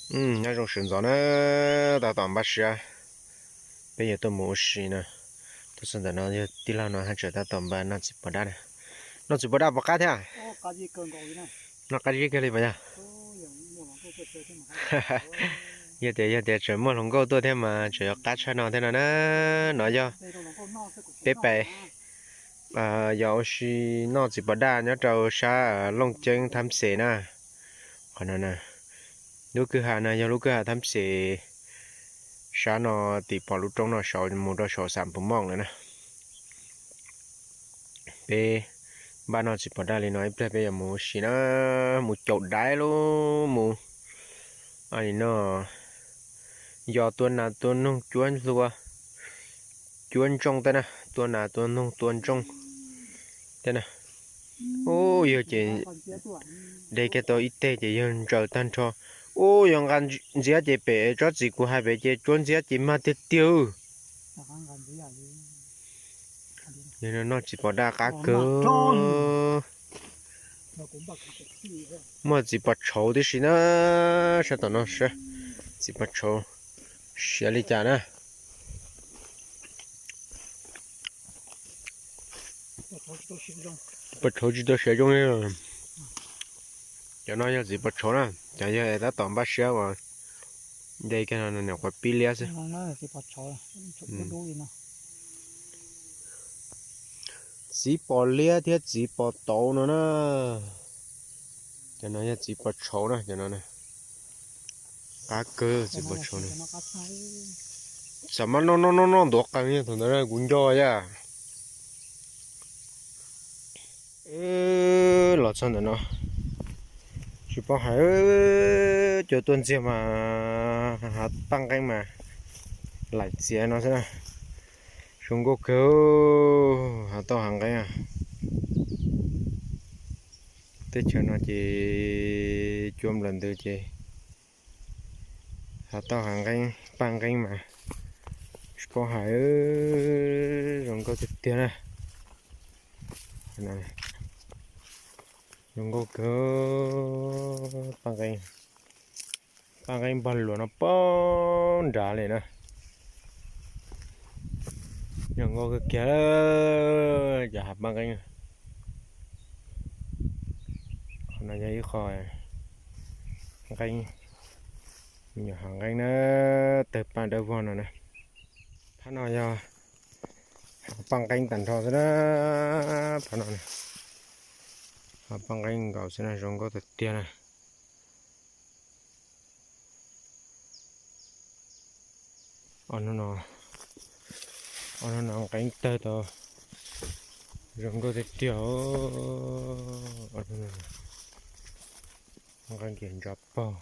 Nyob zoo sawv ntxov na, tab tom npaj siab peb yuav tuaj mus ua si na. Tuaj txog ntawm no yog tij laug no haj tseem tab tom npaj noj txiv pos daj na. Noj txiv pos daj puas qab thiab? Noj qab zib kawg li puas yog? Yog tias, yog tias tseem muaj hluas nkauj tuaj thiab mas tseem yuav qab tshaj no thiab no na. No yog peb pais yog ua si noj txiv pos daj nyob rau sab Looj Ceeb Thab Xes na. Qhov no na, lub kwj ha no yog lub kwj ha Thab Xes sab no, tim pom lub roob no saud mus rau saum Xam Pus Mooj lawm na. Peb npaj noj txiv pos daj li no ib pliag peb yuav mus ua si na, mus caum daiv lub mus. Li no, yog tua nas tua noog cuab hlua, cuab ntsooj tej na, tua nas tua noog tua ntsooj tej na. Ub, yog ces de kiag tau ib teg ces yog ntsaws tag nrho. Ub, yog nqa ntxiab ces pem tsob txiv kuv hais pem ces tsuab ntxiab ces mag tiag tiag. Noj txiv pos daj qab kawg. Muaj txiv pos tshauv tib si na, sab tom no sab, txiv pos tshauv siav li cas na. Pos tshauv tsis tau siav zoo li. Cov no yog txiv pos tshauv na, cov yog tab tom npaj siab uas de kiag no nyuam qhuav pib liab xwb. Txiv pos liab thiab txiv pos tauv no na. Cov no yog txiv pos tshauv na, cov no na. Qab kawg txiv pos tshauv na. Xam mab noj noj noj noj ntuav qees thaum ntawd kuv nco yaj. Los txog ntawm no, tsis paub hais, cua tuaj ntxiag mas hav paj nqeeb mas laim txias no xwb na. Zoo nkauj kawg, hav tauj hav nqeeb. Teb chaws no ces cua nplawm ntws ces hav tauj hav nqeeb paj nqeeb mas tsis paub hais, zoo nkauj tiag tiag na. Zoo nkauj kawg, paj nqeeb, paj nqeeb npog luas no poob nrad li na. Zoo nkauj kawg kiag cov hav paj nqeeb. Qhov no yog ib qho nqeeb, me nyuam hav nqeeb na, tawg paj dawb vog no na. Phab no yog hav paj nqeeb tag nrho xwb na. Phab no hav paj nqeeb nkaus xwb na, zoo nkauj tiag tiag na. Ob hnub no, ob hnub no nqeeb tawg tau zoo nkauj tiag tiag. Nqeeb ces ntsa paug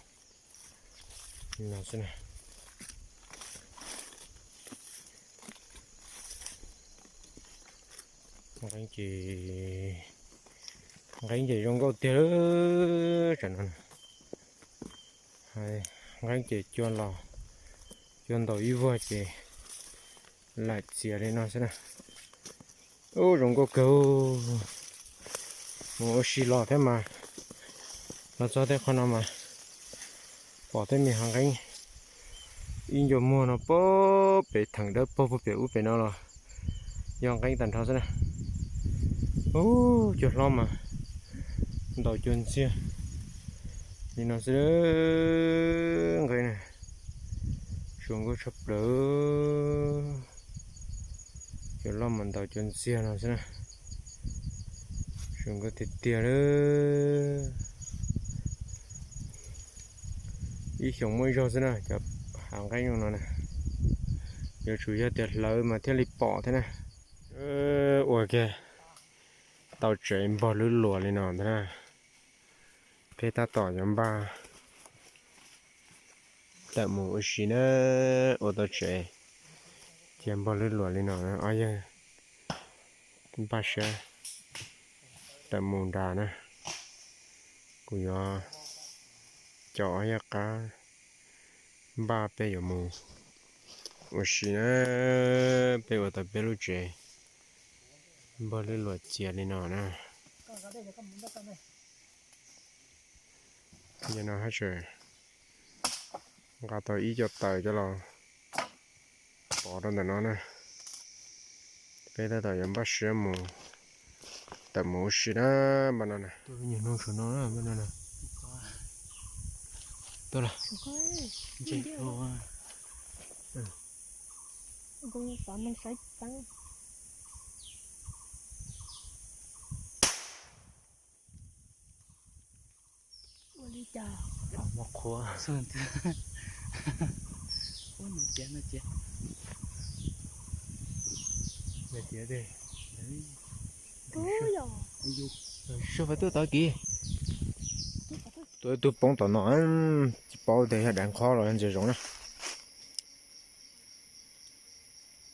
no xwb na. Nqeeb ces, nqeeb ces zoo nkauj tiag tam no. Nqeeb ces cua los, cua ntaus ib vuag ces laim txias li no xwb na. Ub, zoo nkauj kawg. Mus ua si los thiab mas, los txog tej qhov no mas pom tej me hav nqeeb ib ncua muag no puag pem theem dawb paug puag pem ub pem no los yog nqeeb tag nrho xwb na. Ub, cua hlob mas ntaus cua ntxiag li no xwb, nqeeb na. Zoo nkauj tshaj plaws. Cua loj mas ntaus cua ntxiag no xwb na. Zoo nkauj tiag tiag lawm. Ib xyoos muaj ib zaug xwb na cov hav nqeeb no na. Yuav tsum yog tias hlawv mas thiaj li pom thiab na. Ua kiag tau tsev npog lub luam li no ntag na. Peb tab tom yuav npaj tawm mus ua si na, ua tau tsev cia npog lub luam li no na. Ob yawg npaj siab tawm mus nrad na. Kuv yuav caum ob yawg qab npaj peb yuav mus ua si na, peb ua tau peb lub tsev npog lub luam cia li no na. Yog no haj tseem Nqa tau ib co taws coj los pov rau ntawm no na. Peb tab tom yuav npaj siab mus tawm mus ua si na. Npaj no na, tus nyuag no saum no na, npaj no na. Tuaj los. Ua li cas? Mos qhuav. Ub, no tiag, no tiag. No tiag. Ub, yog. Sua fais tuaj tod kis. Tua ib tug poob tom no, tsis paub tias yog dav nqhob los yog ntses zoov na.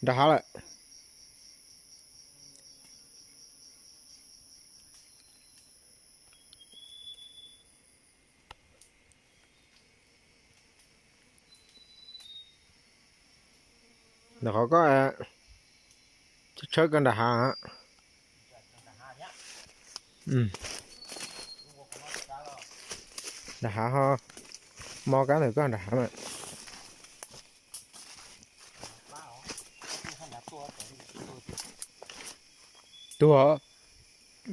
Nram hav lawm. Ntawm qhov koj tshawb koj nram hav. Nram hav ho, mob kab ntawm koj nram hav na. Tuag,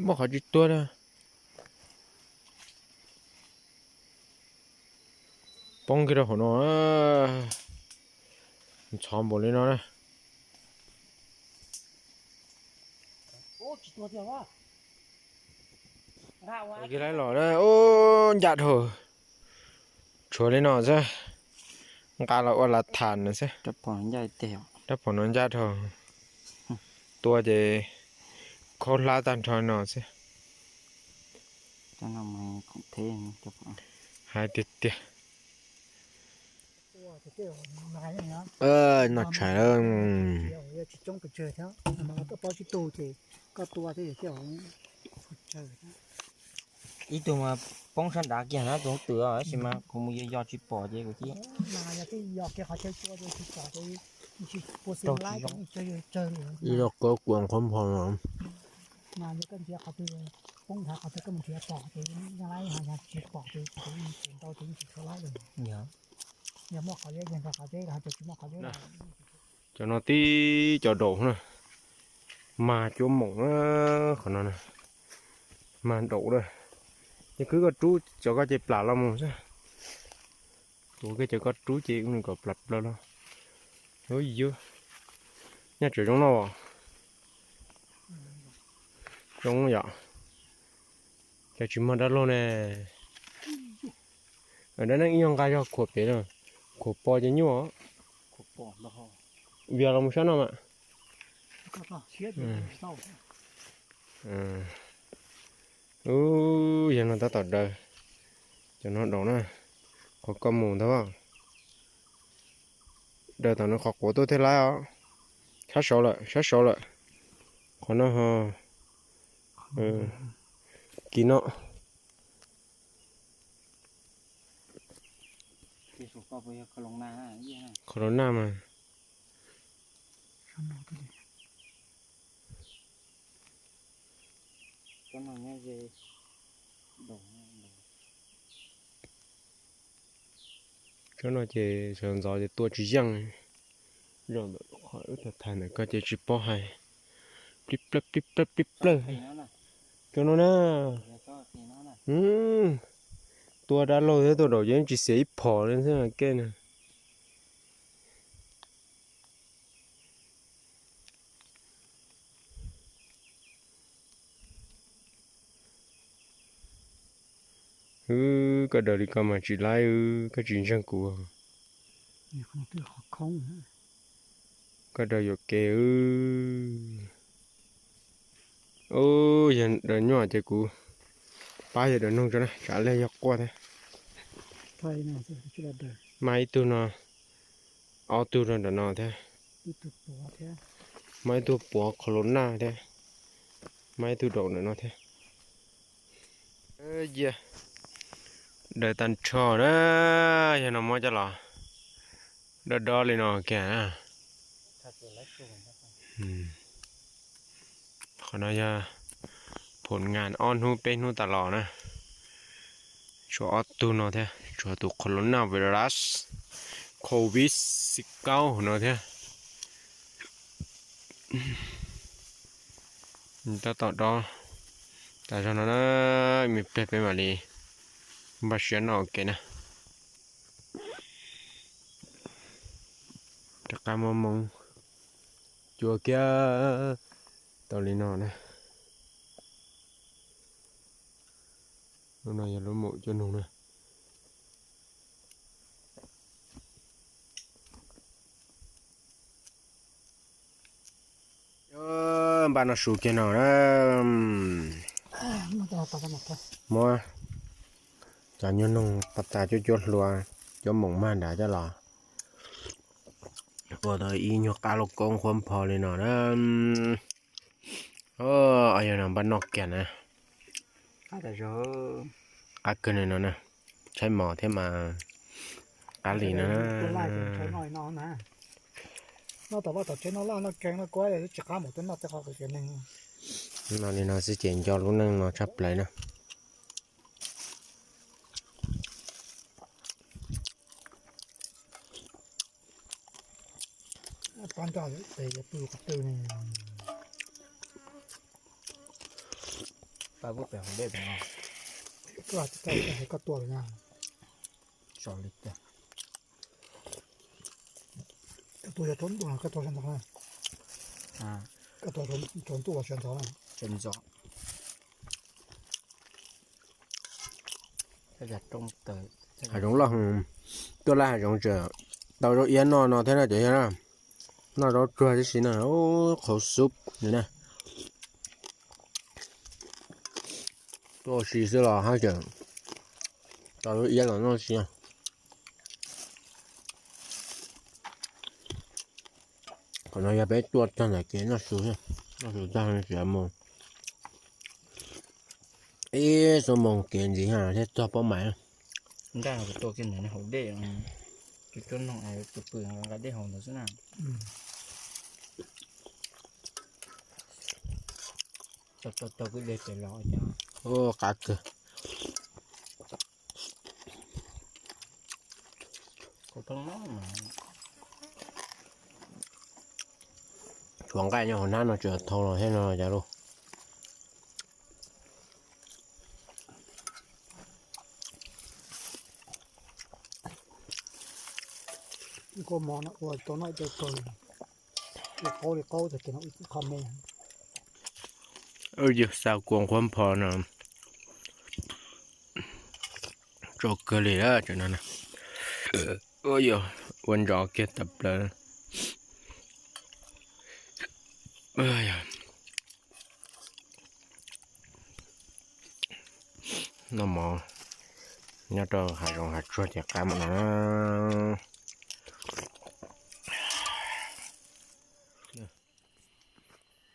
muaj qhov tsis tuag na. Poob kiag rau hauv no, ntxhov npaum li no na. Ua kiag laib los na, ub, ncaj dhau. Tshuav li no xwb, nqa los ua lav tham no xwb. Rab phom no ncaj dhau, tua ces khaub hlab tag nrho no xwb. Hais tiag tiag. Noj tshais lawm. Ib tug mas poob sab nrad kiag na, tus twm tab sis mas kuv mus yos yos tsis pom ces kuv cia. Ib lub kawb kua qhuab npho no. Cov no tib cov daum na, mag cuab moom na, qhov no na, mag daum na. Yog khwb koj rub cov koj ces plam los mus xwb. Tus koj cov koj rub ces ua kom plam plaws los. Ub, yus nyaj tseem zoo no. Zoo yom. Cov tsis mag dab laug ne. Dab neeg ib nyuag nqa zog khuam pem na, khuam pos ces nyuaj. Vias los mus sab no mas. Ub, yog no tab tom daws. Cov no daum na, qhov koj mus ntag. Daws tom no qhov quav tuaj thiaj laib os. Sab saud lawm, sab saud lawm. Qhov no ho kis no. Qhov los naj mas. Tsob no ces sawv ntxov ces tua tsis yeej. Zoo ntawm qhov wb tau thaij ntawm ko ces tsis paub hais. Plib plawg plib plawg plib plawg. Cov no na. Tua dab laug thiab tua daum ces tsis xiam ib phom li xwb kej na. Wb, koj daws li ko mas tsis laib, wb, koj tsis ntseeg kuv. Koj daws yuam kev. Ub, yog daws nyuaj ces kuv pab yawg daws noog tso na, tsam lig yog quaj thiab. Mas ib tug no, ob tug rau ntawm no thiab. Mas ib tug puav qhov los naj thiab. Mas ib tug daum ntawm no thiab. Cia daws tag nrho na, yog no muab coj los dob dob li no kiag na. Qhov no yog phom ngas ob hnub peb hnub tas los na. Tshuav ob tug no thiab, tshuav tus qhov los naj virus. Covid xiv kaub no thiab. Tab tom dob tas zog no na, me pliag peb mam li npaj siab noj ua ke na. Rov qab muab moo cua kiag tau li no na. Lub no yog lub moo cua noog na. Npaj noj su kiag no na. Muab cov nyuag noog paj tas cuab cuab hlua, cuab moos mag nrad coj los ua tau ib nyuag qab lauj koob qhuav npho li no na. Yog no npaj noj kiag na. Qab kawg li no na, tshaib mos thiab mas qab li no na. Noj tom vaj tom tsev noj laj noj kees noj kuab tsis qab mus tuaj noj tej qhov neeg. No li no xwb ces nco lub neej no tshaj plaws na. Pab nroj tes pw qhov twg ne? Pab pub pem hauv dej pem no. Koj tuaj lawm na. Tso li tiag. Koj tuaj yog rau ntuj los koj tuaj sawv ntxov na? Koj tuaj rau ntuj los sawv ntxov na? Sawv ntxov. Hav zoov loj, tuaj laj hav zoov tseem tau zaub iab noj no thiab na cov yawg na. Noj zaub tsuag tib si na, qhauv xub na. Tuaj ua si xwb los haj tseem tau zaub iab los noj si. Qhov no yog peb tuaj txog ntawm kev noj su, noj su tag tseem mus ib xuab moos kev ntxiv thiaj txog Pab Maiv. Nraj kuv tua kiag ntawm hauv dej, tus cuab noog es tus pw nqa dej haus ntawd xwb na. Tau tau kwj deg pem los. Qab kawg. Tshuav nqaij nyob hauv hnab no tseem thau los thiab no cas lauj. Kua mov no ua tau noj ib co kawg, ua qaub li qaub tag kis no ib qho me. Yog xa kua nqhuab npho no tso kawg li lawm no. Yog ua ntsos kiag tawm plaws. Noj mov nyob rau hav zoov hav tsuag ces qab mus no.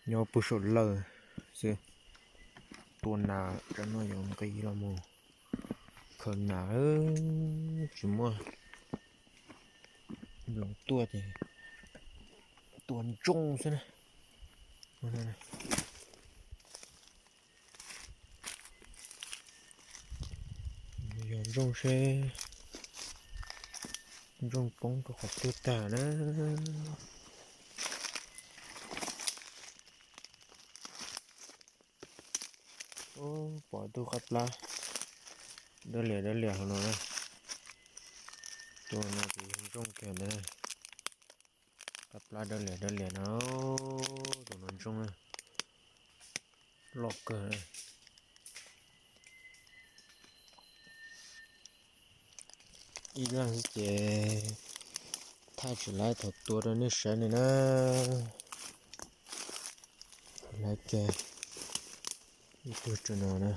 Nyob puag saum lawj xwb, tua nas tsam no yuav nqis los mus khaws nas, tsis muaj hloov tuaj ces tua ntsooj xwb na. Yog ntsooj seb ntsooj poob rau qhov twg tag na. Pom tus qab plab dawb lias dawb lias hauv no na. Tus no ces yog ntsooj kiag ntawd. Qab plab dawb lias dawb lias no, tus no ntsooj loj kawg. Ib leeg xwb ces thaij tsis laib thaum tua rau nej saib li na. Laiv kiag ib tug tso no na.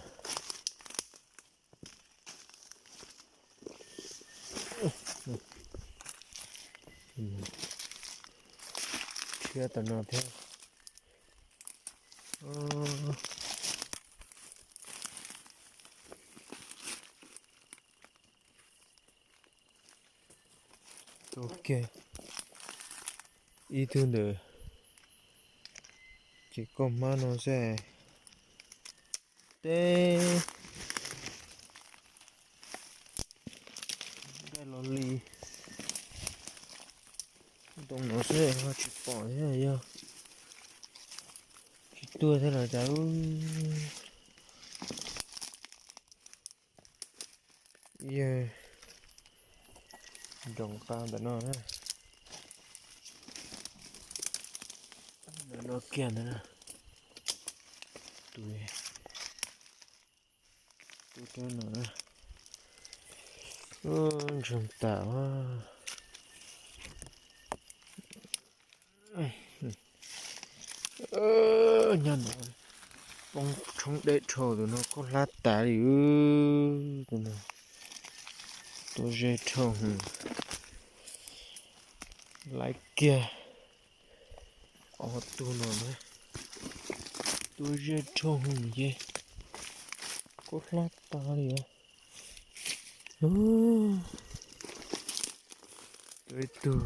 Thiab tam no thiab. Ok, ib tug ntawm ces koj hmab no xwb. Teb nqaij los li, Too no xwb ho tsis pom thiab, yog tsis tuag thiab los cas. Yog nroo qa ntawm no na, ntawm no kiag ntawd na, tus, tus no na, ntsoog tas. Nyob no poob tshoob deb dhau, tus no khaub hlab tas li. Tus no tuaj ze dhau hwv, laiv kiag ob tug no na, tuaj ze dhau hwv ces khaub hlab tas li. Tuaj ib tug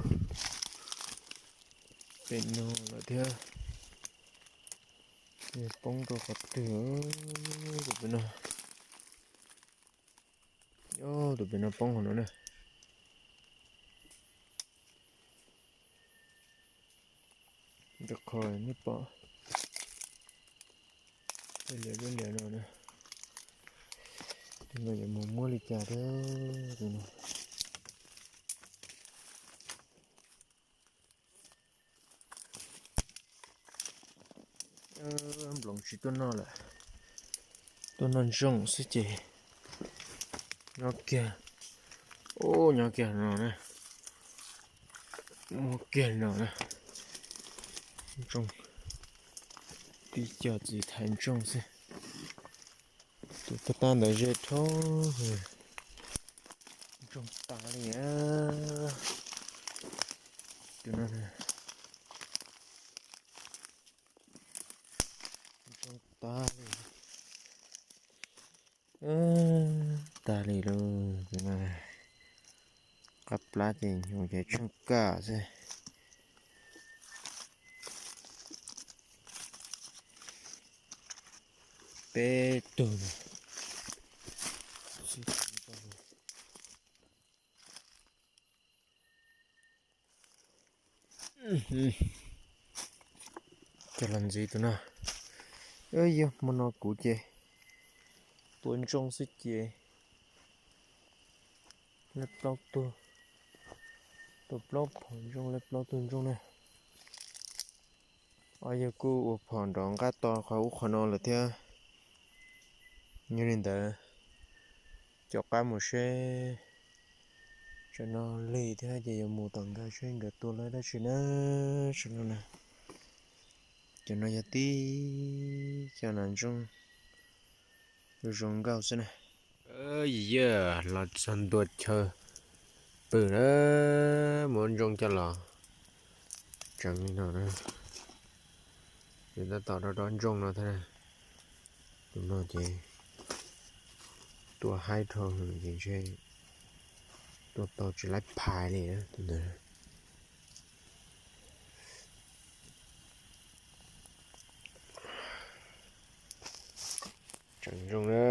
pem no lawm thiab, poob rau qhov twg, tus pem no, tus pem no poob hauv no na. Rau qhov nej pom liam liam no na, tus no yuav mus muab li cas thiab tus no. Nploos tsis tuaj noj lawm, tuaj noj ntsoog xwb ces nyob kiag, ub, nyob kiag no na, muab kiag no na, ntsoog, tib co txiv thaiv ntsoog xwb. Tus pag tag ntawd ze dhau, ntsoog tas li. Tus no ntsoog tas li, tas li lauj. Tus no qab plab ces nyuam ces tsheej kaj xwb. Peb tug no. Coj los ntxiv tus no. Yog hmo no kuv ces tua ntsoog xwb ces lawv plaub tug, tua plaub phom ntsoog, lawv plaub tug ntsoog na. Os, yog kuj ua phom nrov nqaj to qhov ub qhov no lawm thiab. Yog li ntawd, caum qab mus seb, tsam no lig thiab ces yuav mus tom nkawd seb nkawd tua lawv dab tsi na, sawv daws na. Cov no yog tib co nas ntsoog zoo nkauj xwb na. Yog los txog ntua chaw pw na, muab ntsoog coj los tseev li no na. Ces tab tom dob dob ntsoog no thiab. Tus no ces tua haib dhau ces ntshe tua tau tsis laib phais li tus ntawd. Tseem zoo na.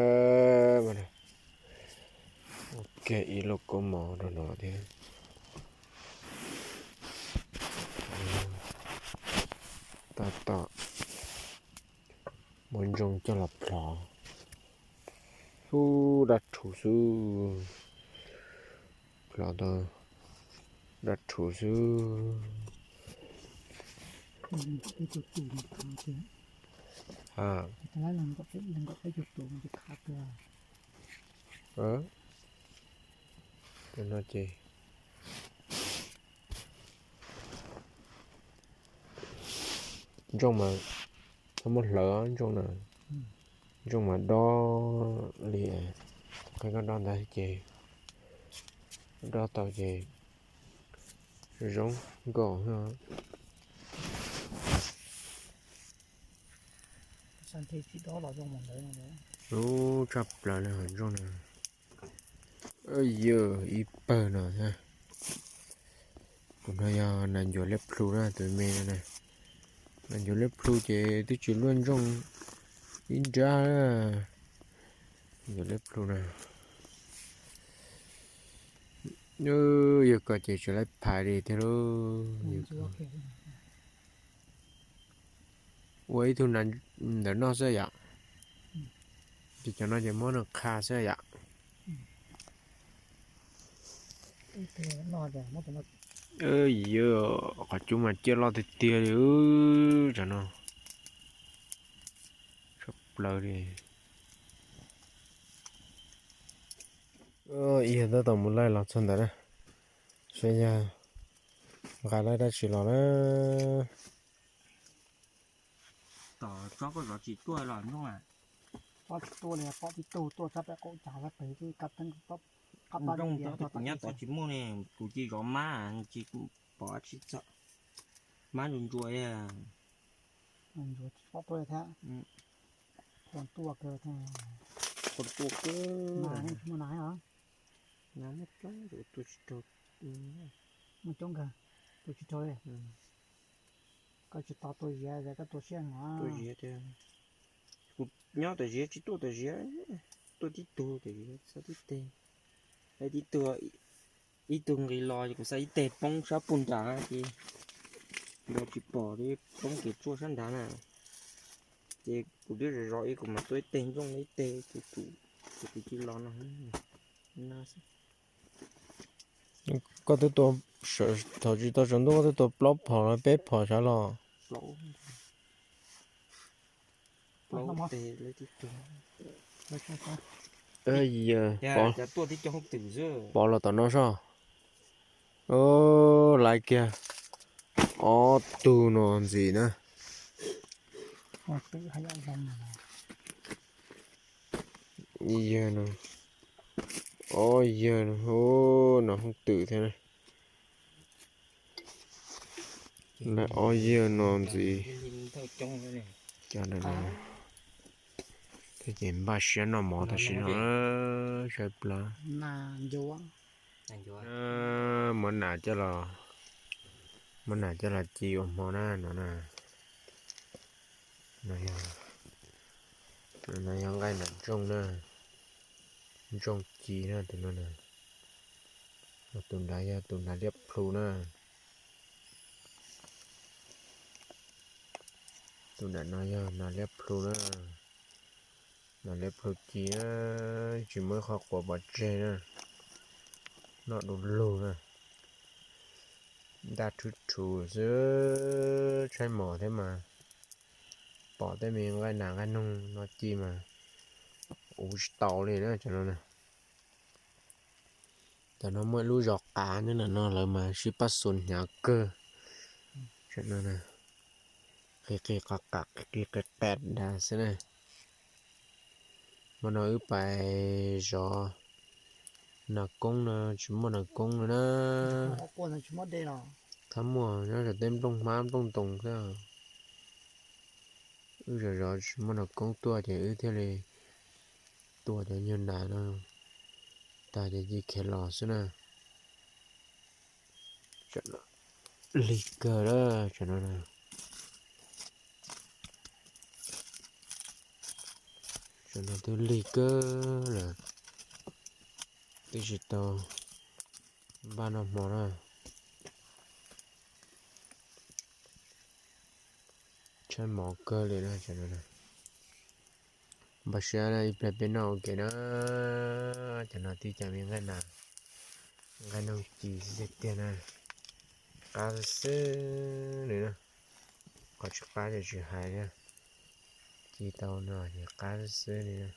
Ua kiag ib lauj kaub mov rau no thiab. Tab tom muab ntsoog coj los plhov. Ub, dab rhuv xwb. Plhov tau dab rhuv xwb. Tus no ces ntsooj mas txhob muab hlawv ntsooj na, ntsooj mas dob li qhov koj dob ntawd ces dob tau ces zoo nkauj. Lub tshaj plaws li hom ntsooj na. Yog ib pawg no thiab. Tus no yog nas ncuav liab plhu na, tus me no na. Nas ncuav liab plhu ces twb tsis luaj ntsooj ib nrab. Nas ncuav liab plhu na. Yog koj ces tsis laib phais li thiab lauj. Ua ib tug ntawm no xwb yom. Ces cov no ces muab nws qha xwb yom. Yog qhov cub mas ciaj loj tiag tiag li, cov no tshaj plaws li. Ib yog tab tom mus laij los txog ntawd na, saib yog nqa laij dab tsi los na. Tom tsob koj zov tsis tuaj los nrooj a? Tsob tsis tuaj li, pom tib tug tuaj tsob pem qaum cas pem twb kab teeb qab pab nrooj, tsob pem nyab tod tsis muaj ne, kuv cia zov mab tsis pom dab tsi txog. Mab ntsuas ntsuas, ntsuas tsis pom tuaj thiab. Quas tuaj kawg, quas tuaj kawg. Mas muaj nas os? Nas muaj coob tus tua tsis raug. Muaj coob kawg, tua tsis raug li. Koj tsis tau tua ziav, koj tua siab heev. Tua ziav tias, kuv nyob tom ziav tsis tuaj tom ziav, tuaj tib tug tom ziav xav tib teg, tib tug, ib tug nqis los ces kuv xav ib teg poob sab puag nrad ces nrad tsis pom li, poob kev tsuaj sab nrad na. Ces kuv twb zov zov ib, kuv mam tua ib teg nrooj ib teg ces kuv, ces kuv cia los no. Koj twb tua, thaum tsis tau tsaus ntuj koj twb tua plaub phom los peb phom sav los. Yog pov, pov los tom no soj. Laiv kiag ob tug no ntxiv na. Yawg no, ob yawg no, no hooj twm thiab na. Lawv ob yawg no ntxiv. Cov ntawm no thiab ces npaj siab noj mov tam sim no, saib plab. Muab nas coj los, muab nas coj los ci ua hmo na no na. No yog nqaij nas ntsooj na, ntsooj ci na tus no na. Tus nrad yog tus nas liab plhu na. Tus nram no yog nas liab plhu na. Nas liab plhu ci na, tsis muaj ib qho quav pov tseg na. Noj du lug na. Ntaj rhwb rhus xwb, tshaib mos thiab mas. Pom tej me nqaij nas nqaij noog no ci mas ua tsis tau li na cov no na. Cov no muaj ib lub zos qav nyob ntawm no lawv mas sib pab xus hnyav kawg. Qis qis qas qas qis qis qas dav xwb na. Hmo no wb pais zov nas koob no tsis muaj nas koob li na. Thab muaj nyob zov tej nplooj hmab nplooj ntoos xwb. Wb zov zov tsis muaj nas koob tuaj ces wb thiaj li tua cov nyuag nas no tag ces cia khiav los xwb na. Lig kawg lawm, tam no twb lig kawg lawm, twb tsis tau npaj noj hmo na. Tshaib mov kawg li na. Npaj siab ib pliag peb noj ua ke na. Cov no tib cov me nqaij nas, nqaij noog ci tiag tiag na. Qab xwb xwb li na, qhov tsis qab ces tsis hais na. Ci tau no ces qab xwb xwb li na.